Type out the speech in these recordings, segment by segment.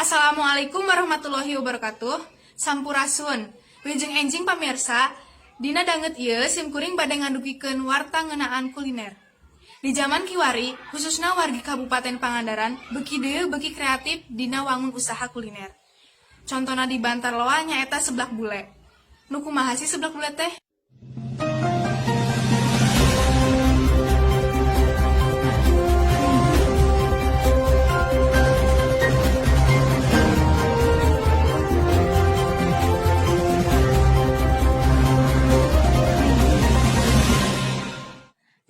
Assalamualaikum warahmatullahi wabarakatuh. Sampurasun. Wilujeng enjing, pamirsa. Dina danget ieu simkuring bade ngadugikeun warta ngeunaan kuliner. Di zaman kiwari, khususna wargi Kabupaten Pangandaran beuki dieu beuki kreatif dina wangun usaha kuliner. Contona di Bantarloa nyaeta seblak bule. Nu kumaha sih seblak bule teh?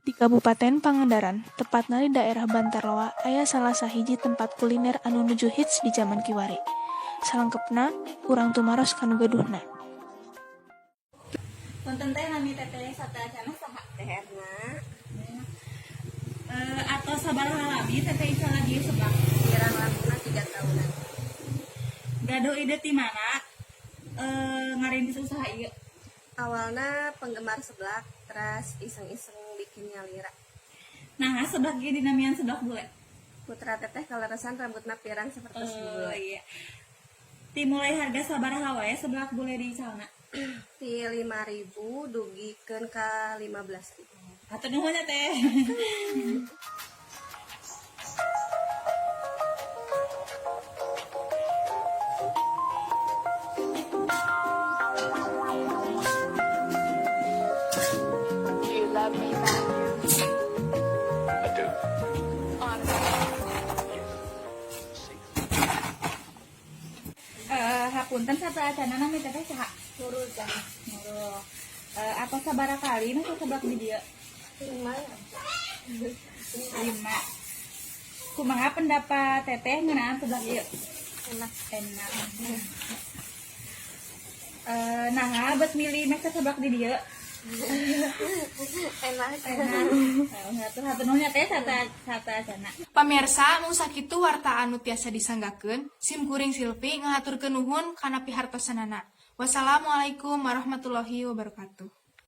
Di Kabupaten Pangandaran, tepatna di daerah Bantarloa, aya salah sahiji tempat kuliner anu nuju hits di jaman kiwari. Salengkepna, urang tumaros ka nu gaduhna. Punten teh, nami teteh sateuacanna saha? Teh Erna. Atos sabaraha lami teteh ical lagi seblak? Kirang langkungna 3 tahunan. Gaduh ide ti mana ngarintis usaha ieu? Awalnya penggemar seblak, terus iseng-iseng bikin nyalira. Nah, seblak ieu dinamian seblak bule? Putra teteh kaleresan rambutna pirang seperti bule. Iya. Dimulai harga sabaraha wae seblak bule diicalna? Ti 5000 dugikeun ka 15.000. Hatur nuhun ya, teh. Do you love me, Matthew? I do. Honestly. Hapunten sateuacanna, nami teteh saha? Nurul Jannah. Nurul. Atos sabaraha kali nu seblak di dieu? 5. 5. Kumaha pendapat teteh ngeunaan seblak ieu? Enak. Enak. Nah, bet milih meser seblak di dieu? Enak. Enak. Hatur hatur nuhun ya, teh, sateuacanna. Pamirsa, mung sakitu warta anu tiasa disanggakeun. Sim kuring Silvi ngahaturkeun nuhun kana pihartosanana. Wassalamualaikum warahmatullahi wabarakatuh.